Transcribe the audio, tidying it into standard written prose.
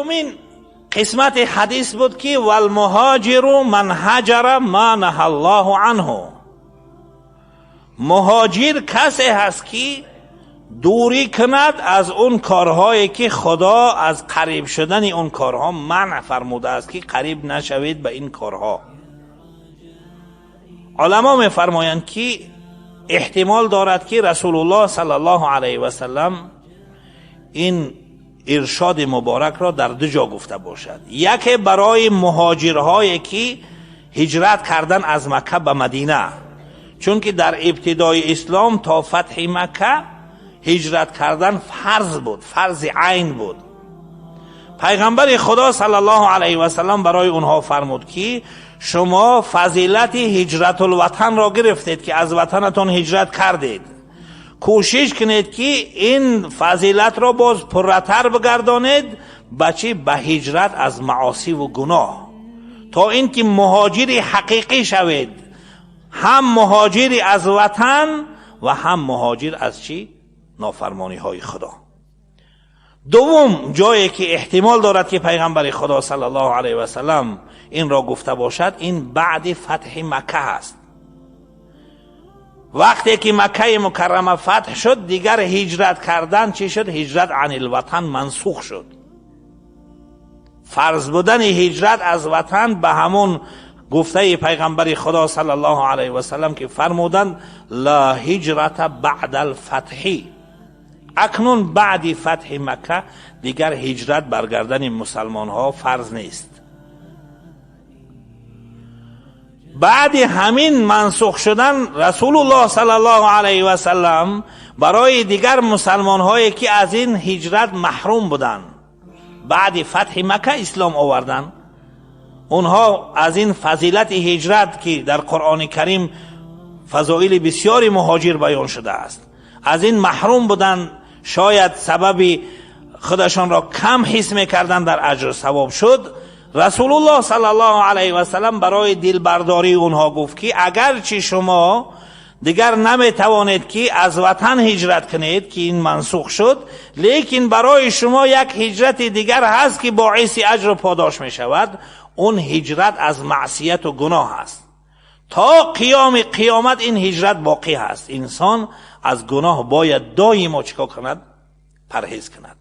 Сеюмин қисмати ҳадис буд, ки валмуҳоҷиру ман ҳаҷара ма наҳа Аллоҳу анҳу. Муҳоҷир касе ҳаст, ки дурӣ кунад аз он корҳое, ки Худо аз қариб шудани он корҳо манъ фармудааст, ки қариб нашавед ба ин корҳо. Уламо мефармоянд, ки эҳтимол дорад, ки Расулуллоҳ саллаллоҳу алайҳи васаллам ин иршоди муборакро дар ду ҷо гуфта бошад. Яке барои муҳоҷирҳое, ки ҳиҷрат кардан аз Макка ба Мадина, чунки дар ибтидои ислом то фатҳи Макка ҳиҷрат кардан фарз буд, фарзи айн буд. Пайғамбари Худо саллаллоҳу алайҳи васаллам барои онҳо фармуд, ки шумо фазилати ҳиҷратулватанро гирифтед, ки аз ватанатон ҳиҷрат кардед. Кӯшиш кунед, ки ин фазилатро боз пурратар бигардонед. Ба чӣ? Ба ҳиҷрат аз маосиву гуноҳ, то ин ки муҳоҷири ҳақиқӣ шавед, ҳам муҳоҷири аз ватан ва ҳам муҳоҷир аз чӣ? Нофармониҳои Худо. Дуввум ҷое, ки эҳтимол дорад, ки Пайғамбари Худо саллаллоҳу алайҳи васаллам инро гуфта бошад, ин баъди фатҳи Макка ҳаст. Вақте ки Маккаи Мукаррама фатҳ шуд, дигар ҳиҷрат кардан чӣ шуд? Ҳиҷрат анилватан мансух шуд. Фарз будани ҳиҷрат аз ватан ба ҳамон гуфтаи Пайғамбари Худо саллаллоҳу алайҳи васаллам, ки фармуданд: ла ҳиҷрата баъда алфатҳи. Акнун баъди фатҳи Макка дигар ҳиҷрат бар гардани мусалмонҳо фарз нест. Баъди ҳамин мансух шудан, Расулуллоҳ саллаллоҳу алайҳи васаллам барои дигар мусалмонҳое, ки аз ин ҳиҷрат маҳрум буданд, баъди фатҳи Макка ислом оварданд, онҳо аз ин фазилати ҳиҷрат, ки дар Қуръони Карим фазоили бисёри муҳоҷир баён шудааст, аз ин маҳрум буданд, шояд сабаби худашонро кам ҳис мекарданд дар аҷру савоб шуд. Расулуллоҳ саллаллоҳу алайҳи васаллам барои дилбардории онҳо гуфт, ки агарчи шумо дигар наметавонед, ки аз ватан ҳиҷрат кунед, ки ин мансух шуд, лекин барои шумо як ҳиҷрати дигар ҳаст, ки боиси аҷру подош мешавад. Он ҳиҷрат аз маъсияту гуноҳ аст. То қиёми қиёмат ин ҳиҷрат боқӣ ҳаст. Инсон аз гуноҳ бояд доимо чӣ кор кунад? Парҳез кунад.